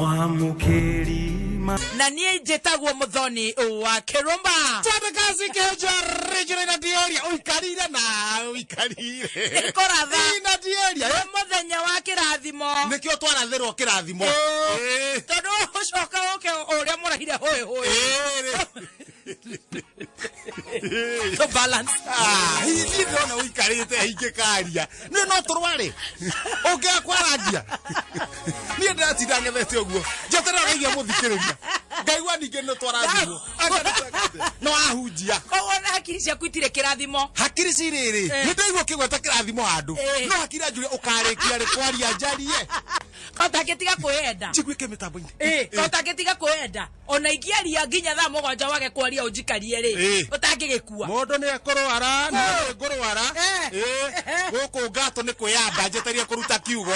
Mwamũkĩri ma Na niĩ njĩtagwo Mũthoni wa Kĩrũmba. Twende kazi keja regional na dieria uikarire na uikarire. Nĩkũratha. Ina dieria. Nĩ mũthenya wa kĩrathimo. Nikio twarathirwo kirathimo. Tondũ ũcoka ũke ũrĩa mũrahire hũĩ hũĩ. To balance. Ah, hihi ndĩrona ũikarĩte ingĩkaria nĩ no tũrware ũngĩaga kwarangia niĩ ndĩratinda ng'ethete ũguo njeterera ũraigua mũthikĩrĩria ngaigua ningĩ nĩ twarathimwo no ahunjia. Koguo na hakiri ciaku itirĩ kĩrathimo. Hakiri cirĩrĩ nĩ ndaigua ũkĩgweta kĩrathimo handũ no hakiri anjũria ũkarĩkia rĩ kwaria njarie. Kotangĩtiga kwĩyenda. Njiguĩke mĩtambo-inĩ. Kotangĩtiga kwĩyenda ona ingĩaria nginya thaa 7 wage kwaria ũnjikarie rĩ ũtangĩgĩkua. Mũndũ nĩ ekũrwara nĩ ngũrwara. Gũkũ ngatũ nĩ kwĩyamba njeterie kũruta kiugo.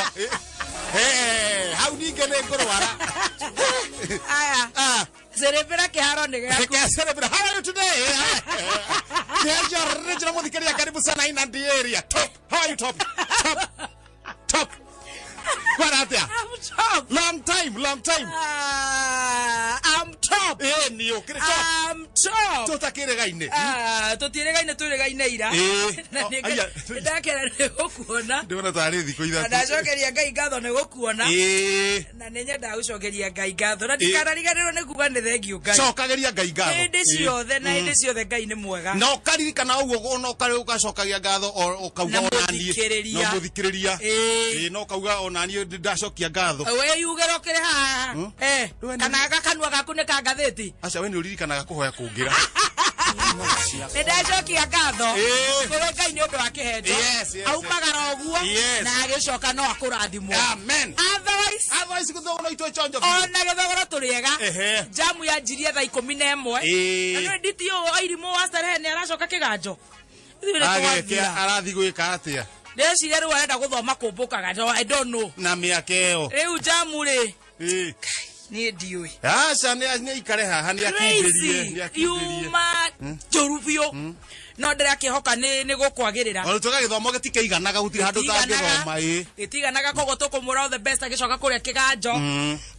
Hau ningĩ nĩ ngũrwara. Aya. Ah. Cĩrĩmbĩra kĩharo nĩ gĩaku. Celebrate. How are you today? Keja original muthikeria, karibu sana in the area. Top. How are you, top? Top. Top. Kwara atia? I'm top. Long time, long time. Ah, I'm top. Ni ukiri top. I'm top. Tutakiregaine. Ah, tũtiĩrĩgaine, twĩrĩgaine ira. Na Oh, aya. nĩndakena nĩ gũkuona. Ndĩrona tarĩ thikũ Na 3. ndacokeria Ngai ngatho nĩ gũkuona. Na nĩ nyendaga gũcokeria Ngai ngatho na ndikanariganĩrwo nĩ kuga nĩ thengiũ Ngai. Cokageria Ngai ngatho. Hĩndĩ ciothe na hĩndĩ ciothe Ngai nĩ mwega. Na ũkaririkana ũguo ona ũgacokagia ngatho ũkauga Na ona niĩ. mũthikĩrĩria. Na mũthikĩrĩria. Na ũkauga ona niĩ ndacokia ngatho. Wĩyugĩre ũkĩrĩ haha. Rĩu nĩ- Kana gakanua gaku nĩ ka ngathĩti. Aca we nĩ ũririkanaga kũhoya kũngĩra. Nĩ ndacokia ngatho kũrĩ Ngai nĩ ũndũ wa kĩhenjo. Yes, Aumagara ũguo na agĩcoka no akũrathimwo. Amen. Otherwise, Otherwise gũthogora itwe chonjo biũ. Ona gĩthogoro tũrĩega. Jamu yanjirie thaa 11. Na nĩ nditi ũũ airimũ wa starehe nĩ aracoka kĩganjo. Ithuĩ nĩ Ageke twathira. arathi gwĩka atĩa? Ndĩreciria rĩu arenda gũthoma kũmbũkaga, no I don't know. Na mĩaka ĩyo. Rĩu jamu rĩ niĩ ndiũĩ. Aca nĩ aikare haha nĩ akindĩrie. Crazy. Nĩ akindĩrie. Yuma njũru biũ no ndĩrakĩhoka nĩ gũkwagĩrĩra. Ona tuga gĩthomo gĩtikĩiganaga gũtirĩ handũ ũtangĩthoma ĩ. Gĩtiganaga, koguo tũkũmũra all the best agĩcoka kũrĩa kĩganjo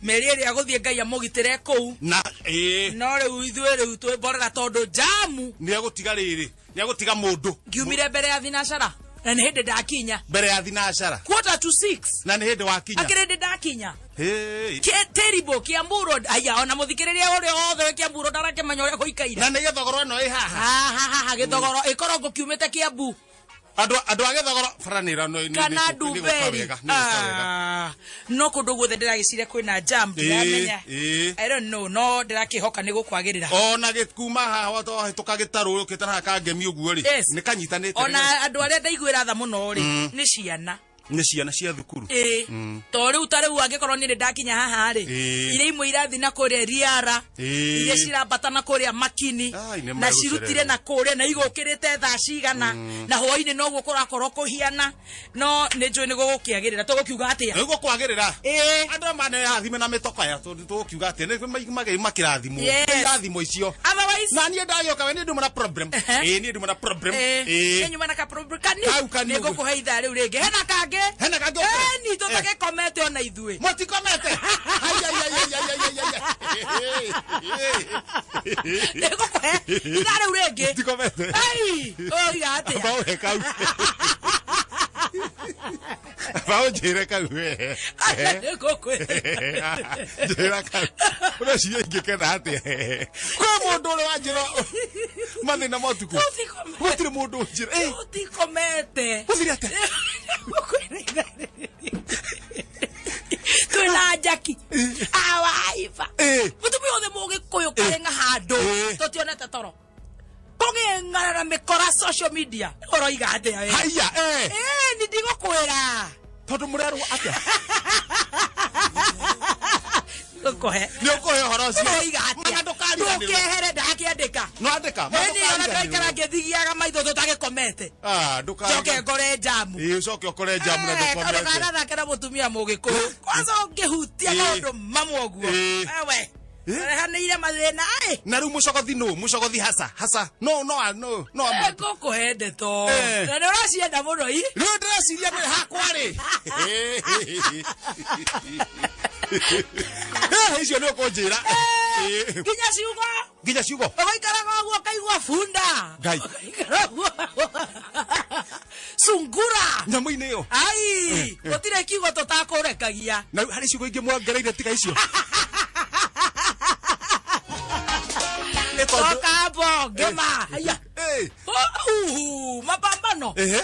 mĩeri ĩrĩa agũthiĩ Ngai amũgitĩre kũu. Na ĩ. No rĩu ithuĩ rĩu twĩ tondũ jamu Nĩ egũtiga rĩrĩ. Nĩ egũtiga mũndũ. Ngiumire mbere ya thinacara na nĩ hĩndĩ ndakinya. Mbere ya thinacara. 5:45. Na nĩ hĩndĩ wakinya. Akĩrĩ hĩndĩ ndakinya. Hey. Terrible Kiambu Road, aya ona mũthikĩrĩria ũrĩa wothe wĩ Kiambu Road arakĩmenya ũrĩa gũikaire. Na nĩ gĩthogoro ĩno ĩ haha. Haha haha gĩthogoro ĩkorwo ngũkiumĩte Kiambu. Andũ a gĩthogoro bara nĩ nĩ kana nĩ Ndumberi. wega, nĩ gũka wega. Ah, no kũndũ guothe ndĩragĩcire kwĩna jam, ndiramenya. I don't know, no ndĩrakĩhoka nĩ gũkwagĩrĩra. Ona gĩkuma haha wahĩtũka gĩtarũ ũkĩte na haha kangemi ũguo rĩ nĩ kanyitanĩte. Ona andũ arĩa ndaiguĩra tha mũno rĩ nĩ ciana. Nĩ ciana cia thukuru. Ĩĩ, to rĩu ta rĩu angĩkorwo niĩ nĩ ndakinya haha rĩ iria imwe irathi na kũrĩa Riara, iria cirambata na kũrĩa Makini Ai, nĩ na cirutire megũcererwo. na kũrĩa na igũkĩrĩte thaa cigana na hwainĩ noguo kũrakorwo kũhiana, no nĩ njũĩ nĩ gũgũkĩagĩrĩra, tũgũkiuga atĩa? Nĩ gũkwagĩrĩra. Andũ maneathime na mĩtokaya tondũ tũgũkiuga atĩa nĩ makĩrathimwo. Irathimo icio. Otherwise Na niĩ ndagĩũka we niĩ nduma na problem. Ĩĩ, niĩ nduma na problem. Nĩ nyuma na ka problem kani. Kau kani nĩ ũguo. ngũkũhe ithaa rĩu rĩngĩ hena kangĩ. Hena kangĩ ũkũhe? Ĩni tũtagĩkomete ona ithuĩ. Mũtikomete. Ai, ai, ai, ai, ai, ai, ai, ai. Nĩ ngũkũhe ithaa rĩu rĩngĩ. Mũtikomete. Ai, ũiga atĩa? Amba ũhe kau. Amba ũnjĩre kau we. Nĩ ngũkwĩra. Njĩra kau. Ũreciria ingĩkena atĩa? Kwĩ mũndũ ũrĩ wanjĩra mathĩna ma ũtukũ? Tũtikomete. Gũtirĩ mũndũ ũnjĩra. Tũtikomete. Gũthire atĩa? Ngũkwĩra ithaa rĩrĩ. Twĩna njaki awaiba mũtumia othe mũgĩkũyũ karĩng'a handũ tũtionete toro kũgĩng'ara na mĩkora social media ũroiga atĩa we? Haiya. Nĩ ndigũkwĩra. Tondũ mũrerwo atĩa? Ngũkũhe. Nĩ ũkũhe ũhoro ũcio. Ũroiga atĩa? Mana ndũkariganĩrwo. Ndũkehere ndakĩandĩka. No andĩka. Ma Ĩni ona ndaikara ndũkariganĩrwo. ngĩthigiaga maitho tũtagĩkomete. Ah, Njoke ndũkariganĩrwo. ngore jamu. Ĩĩ, ũcoke ũkore jamu na ndũkomete. Ndũkanathake na mũtumia mũgĩkũyũ kwanza ũngĩhutia maũndũ mamwe ũguo. Ewe rehanĩire mathĩna ai. Na rĩu mũcogothi nũ? Mũcogothi hasa hasa no no no no. Ngũkũhe ndeto na nĩ ũracienda mũno i. Rĩu ndĩreciria nĩ hakwa rĩ. Eh, icio nĩ ũkũnjĩra. Eh, Nginya ciugo. Nginya ciugo. Ũgaikaraga ũguo ũkaigua bunda. Ngai. Ũgaikara ũguo. Sungura. Nyamũ-inĩ ĩyo. Ai, gũtirĩ kiugo tũtakũrekagia. Na rĩu harĩ ciugo ingĩ mwongereire tiga icio. Nĩ tondũ- Toka hapo, ngema. Haya. Eh, Uhu, mapambano. ehe.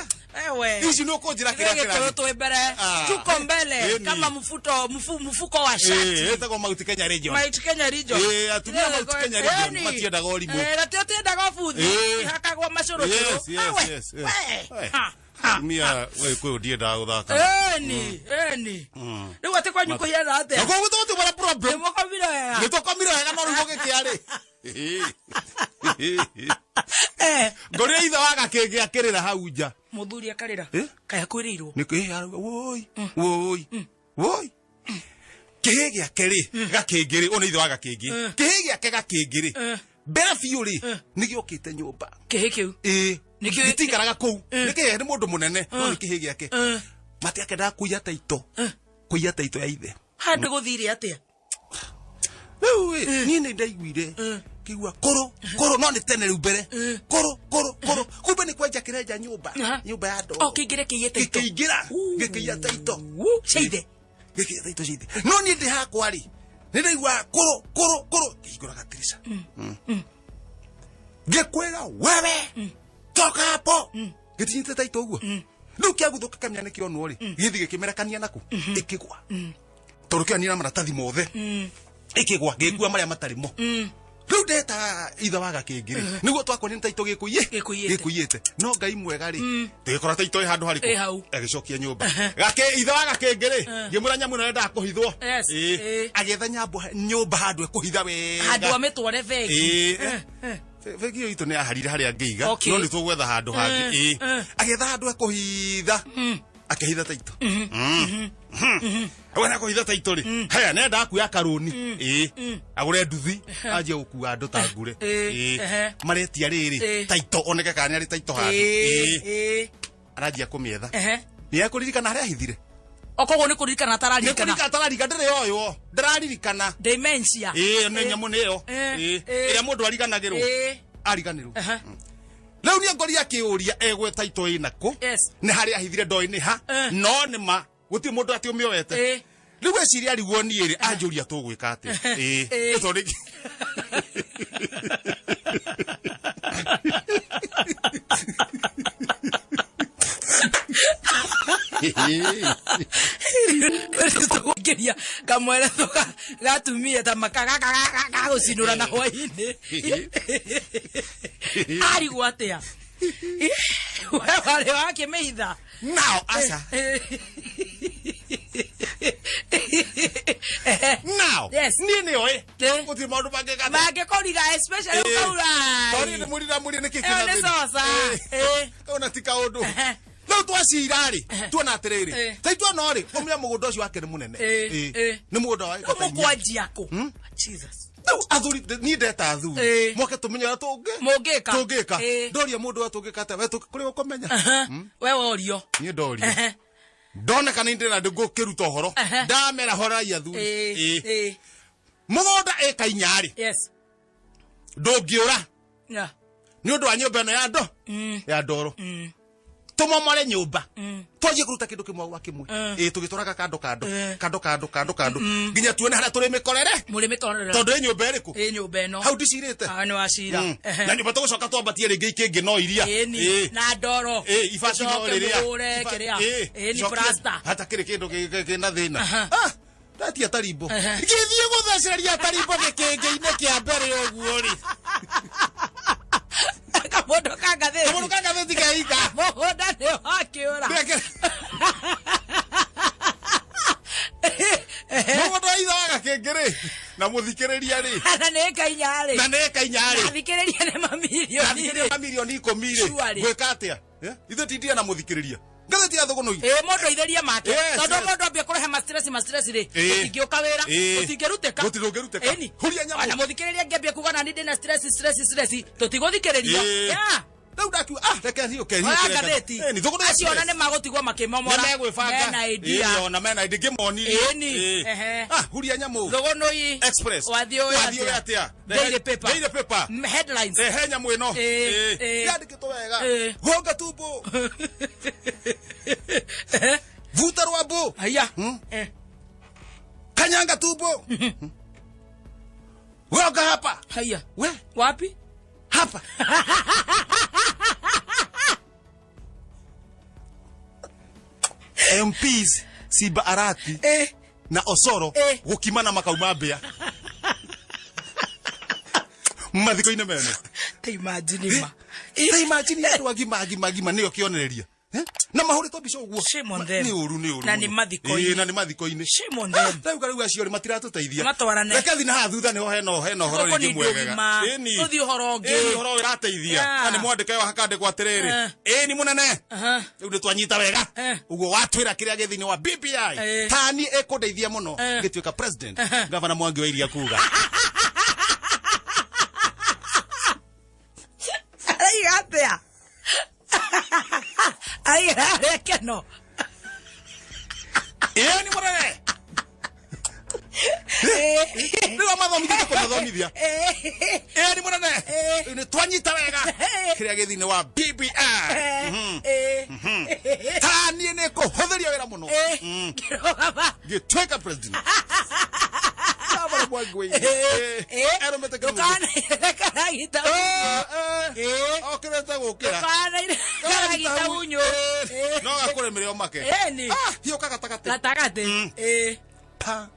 Ewe. Ici nĩ ũkũnjĩra kĩrĩa Gĩkũyũ kĩrathiĩ. twĩ mbere. Ah. Tuko mbele Ĩni. kama mfuto mfuko wa shati. Eh, ĩtagwo Mount Kenya region. Mount Kenya region. Eh, atumia Mount Kenya region matiendaga ũrimũ. Eh, na tio tiendaga ũbuthi. Eh. Ihakagwo macũrũcũrũ. Yes, yes, Awe, yes, yes. we. Eh. Ha, ha. Atumia Gĩkũyũ ndiendaga gũthaka. Eni, eni. Rĩu atĩ kwanyu kũhiana atĩa? Na koguo tũgũtirĩ na problem. Nĩmũkomire wega. Nĩ tũkomire wega no rĩu gũgĩkĩa rĩ. Eh, Ngorire ithe wa gakĩngĩ akĩrĩra hau nja. Mũthuri akarĩra. Eh? Kaĩ akwĩrĩirwo. Nĩ kĩhĩ arauga woi woi woi. Kĩhĩ gĩake rĩ gakĩngĩ rĩ, ũyũ nĩ ithe wa gakĩngĩ. Kĩhĩ gĩake gakĩngĩ rĩ, mbere biũ rĩ, nĩ gĩokĩte nyũmba. Kĩhĩ kĩu. Ĩĩ. Nĩkĩo- Gĩtikaraga kũu. Nĩ kĩhĩ nĩ mũndũ mũnene, no nĩ kĩhĩ gĩake. Matiakendaga kũiya taito. Kũiya taito ya ithe. Handũ gũthire atĩa? Rĩu ĩ, niĩ nĩ ndaiguire kĩigua kũrũ kũrũ, no nĩ tene rĩu mbere kũrũ kũrũ kũrũ, kumbe nĩ kwenja kĩrenja nyũmba. Aha. Nyũmba ya ndoro. O kĩingĩre kĩiye taito. Gĩkĩingĩra gĩkĩiya taito. Cia ithe. Gĩkĩiya taito cia ithe, no niĩ ndĩ hakwa rĩ, nĩ ndaigua kũrũ kũrũ kũrũ, ngĩhingũra gatirica, ngĩkwĩra wewe toka hapo, gĩtinyitĩte taito ũguo. Rĩu kĩaguthũka kamenya nĩ kĩonwo rĩ, gĩthiĩ gĩkĩmerekania naku ĩkĩgwa, tondũ kĩonire na maratathi mothe, ĩkĩgwa gĩkua marĩa matarĩ mo. Rĩu ndeta ithe wa gakĩngĩ rĩ, nĩguo twakonire taito gĩkũiye. Gĩkũiyĩte. Gĩkũiyĩte, no Ngai mwega rĩ, tũgĩkora taito ĩ handũ Ĩ harĩkũ hau. Agĩcokia nyũmba gake ithe wa gakĩngĩ rĩ, ngĩmwĩra nyamũ ĩno yendaga kũhithwo. Yes. Ĩ, Ĩ. agĩetha nyũmba handũ ekũhitha wega. Handũ amĩtware bengi. Ĩ, Eh, eh. Bengi ĩyo itũ nĩ yaharire harĩa ngĩiga. Okay. No nĩ tũgwetha handũ hangĩ. Eh, Ĩ. Agĩetha handũ ekũhitha, akĩhitha taito. Wena kũhitha taito rĩ, haya nenda kuoya karũni, ĩ, agũre nduthi anjie gũkua andũ ta ngure. Ĩ, Ĩ, ehe. maretia rĩrĩ Ĩ. taito oneke kana nĩ arĩ taito handũ. Ĩ, Ĩ, ĩ. aranjia kũmĩetha. Ehe. Nĩ ekũririkana harĩa ahithire. O koguo nĩ kũririkana Nĩ atararirikana. kũririkana atararika, ndĩrĩ yoywo, ndararirikana. Dementia. Ĩ, nĩ nyamũ nĩ ĩyo. Ĩ, Ĩ, ĩ. ĩrĩa mũndũ ariganagĩrwo. Ĩ. Ariganĩrwo. Ehe. Rĩu nĩ ngori akĩũria egwe taito ĩna kũ. Yes. Nĩ harĩa ahithire ndoĩ nĩ ha. Eh. No nĩ ma gũtirĩ mũndũ atĩ ũmĩoete. Ĩ. Rĩu eciria arigwo niĩ rĩ, anjũria tũgwĩka atĩa. Ĩ. Ĩ. Nĩ tondũ Tũgũingĩria kamweretho gatumie ta makagagũcinũra na hwainĩ, arigwo atĩa we warĩ wakĩmĩhitha. Nao aca. Nao Yes. niĩ nĩoĩ Eh. gũtirĩ maũndũ mangĩka mangĩkũriga, especially Eh. ũkaura. Tondũ nĩ mũrira mũrĩ nĩkĩ. Ĩyo nĩ coca. Eh. Kauna ti kaũndũ. Ehe. Rĩu twacira rĩ, tuona atĩrĩrĩ, Eh. taitwo no rĩ ũmĩa mũgũnda ũcio wake nĩ mũnene. Eh, Ĩ. eh. Nĩ mũgũnda wa ĩka ta inya. Mũkwanjia kũ? Jesus. Rĩu athuri, niĩ ndeta athuri Eh. moke tũmenye ũrĩa tũngĩ Mũngĩka. tũngĩka. Eh. Ndoria mũndũ ũrĩa tũngĩka atĩa, we kũrĩa ũkũmenya. Aha. We worio. Niĩ ndoria. Ehe. Ndoneka nĩ ndĩna ngũkĩruta ũhoro. Ehe. Ndamera horai athuri. Eh, Ĩ. eh. Mũgũnda ĩka inya rĩ, Yes. ndũngĩũra Yeah. nĩ ũndũ wa nyũmba ĩno ya ndo ya ndoro, tũmomore nyũmba, twanjie kũruta kĩndũ kĩmwe gwa kĩmwe. Ĩ, tũgĩtwaraga kando kando, kando kando kando kando, nginya tuone harĩa tũrĩmĩkorere. Mũrĩmĩtorera. Tondũ ĩ nyũmba ĩrĩkũ? Ĩ nyũmba ĩno. Hau ndicirĩte. Ah, nĩ wacira. Ehe. Na nyũmba tũgũcoka twambatie rĩngĩ ikĩngĩ no iria. Ĩni. Ĩ. Na ndoro. Ĩ, ibati no Ũcoke rĩrĩa mũgũre kĩrĩa. Ĩni Cokie- plaster. hatakĩrĩ kĩndũ kĩna thĩna. Aha. Ah, ndatia tarimbo. Ehe. Ngĩthiĩ gũthecereria tarimbo gĩkĩngĩ-inĩ kĩa mbere ũguo rĩ, Kamũndũ ka ngathĩti. Kamũndũ ka ngathĩti keika. Mũgũnda nĩ wakĩũra. Mũgũnda wa ithe wa gakĩngĩ rĩ, na mũthikĩrĩria rĩ, Na nĩ ĩka inya rĩ. Na nĩ ĩka inya rĩ. Athikĩrĩria nĩ mamirioni Athikĩrĩria rĩ. mamirioni 10 rĩ. Surely. Gwĩka atĩa? Eh? Ithuĩ tindia na mũthikĩrĩria ngathĩti ya thũgũnũi. Ĩ, mũndũ aithĩrie make. Yes, Tondũ yes. mũndũ ambia kũrehe ma-stress ma-stress rĩ, Ĩ. gũtingĩũka wĩra, Ĩ. gũtingĩrutĩka. Gũtirĩ ũngĩrutĩka. Ĩni. Huria nyamũ. Ona mũthikĩrĩria angĩambia kuga nani ndĩna stress stress stress, tũtigũthikĩrĩria. Ĩ. Yeah. Rĩu ndakiuga, ah, reke hiũke. Oya ngathĩti. Acio ona nĩ magũtigwo makĩmomora. Nĩmegwĩbanga. Mena idea. Ĩĩ, ona mena idea ngĩmonirie. Ĩni, ehe. Ah, huria nyamũ. Thũgũnũi. Express. Wathiĩ ũĩ Wathiĩ ũĩ atĩa? Daily paper. Daily paper. Headlines. Rehe nyamũ ĩno. Ĩĩ, ĩĩ. Yandĩkĩtwo wega. Ĩĩ. Gonga tumbo. Vuta rwambo. Haya. Eh. Kanyanga tumbo. Gonga hapa. Haya. We, Wapi? Hapa. MPs Simba Arati na Osoro gũkimana makauma mbĩa mathiko-inĩ mene. Ta imagine ma. Ta imagine andũ agima agima agima nĩo kĩonereria. Eh? Na mahũrĩtwo mbica ũguo. Shame on them. Nĩ ũru, nĩ ũru Na nĩ mũno. mathiko-inĩ. Ĩĩ, na nĩ mathiko-inĩ. Shame on them. Rĩu rĩu acio rĩ matiratũteithia. Matwarane. Reke thiĩ na haha thutha nĩho hena ũhoro Gũkũ rĩngĩ nĩ mwegega. ndũgima. Ĩni. Tũthiĩ ũhoro ũngĩ. Ĩni, ũhoro ũrateithia. Yeah. Na nĩ mwandĩke wa hakandĩkwo atĩrĩrĩ. Eh. Ĩni mũnene. Aha. Rĩu nĩ twanyita wega. Eh. Ũguo watwĩra kĩrĩa gĩ thĩinĩ wa BBI. Eh. Tani ĩkũndeithia mũno Eh. ngĩtuĩka president. Gavana Mwangi wa Iria kuga. Araiga atĩa? Araiga arĩa keno. Ĩni mũnene. Rĩu amathomithia kũmathomithia. Ĩni mũnene. Rĩu nĩ twanyita wega kĩrĩa gĩ thĩinĩ wa BBI. Tani nĩ kũhũthĩria wĩra mũno. Kĩrũgama. Ngĩtuĩka president. Gavana Mwangi wa Iria. Erũmĩte kĩrũgamo. Ndũkanaire karagita. Okĩrĩte gũkĩra. Ndũkanaire karagita unyũ. No gakũrĩmĩre o make. Ĩni. Ah, hiũka gatagatĩ. Gatagatĩ. Ĩĩ. Pa.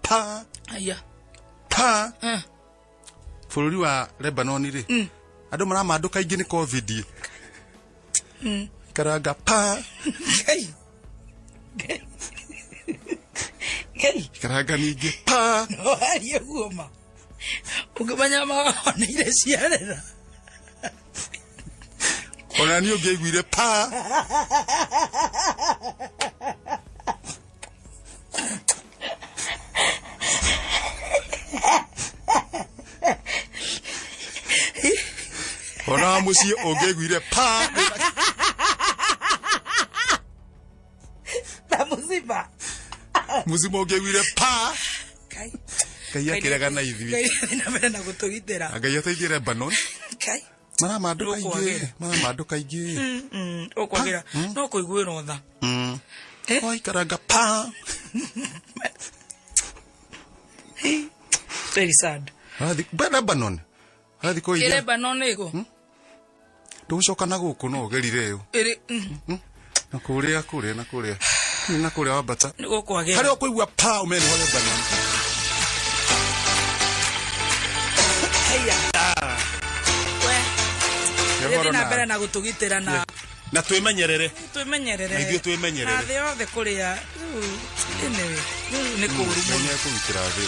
Pa. Aya. Pa. Eh. Bũrũri wa Lebanon rĩ, andũ maramandũka aingĩ nĩ COVID. Karanga pa. Ngai. Ngai. Ngai. Karanga ningĩ pa. No arie guo ma. Ũngĩmenya maoneire ciarera. Ona niĩ ũngĩaiguire pa. Ona mũciĩ ũngĩaiguire pa. Ta mũciba. Mũcima ũngĩaiguire pa. Ngai. Ngai akĩrega na ithuĩ. Ngai athiĩ na mbere na gũtũgitĩra. Ngai ateithie Lebanon. Ngai. Maramandũka aingĩ. Nĩũkwagĩra. Maramandũka aingĩ. Ũkwagĩra no kũiguĩrwo tha. Eh? Waikaranga pa. Very sad. Arathi Lebanon. Arathi Ĩ kũiga. Lebanon ĩkũ? Ndũgũcoka na gũkũ no ũgerire ũ. Ĩrĩ Na kũrĩa kũrĩa na kũrĩa. Na kũrĩa wambata. nĩ gũkwagĩra. Harĩa ũkũigua pa ũmenye nĩho Lebanon. Haiya. We. Nĩ ũhoro Thiĩ na mbere na na gũtũgitĩra na na twĩmenyerere. twĩmenyerere. Na ithuĩ twĩmenyerere. Na thĩ yothe kũrĩa rĩu anyway, rĩu nĩ kũũru mũno. Nĩ ekũgitĩra thĩ.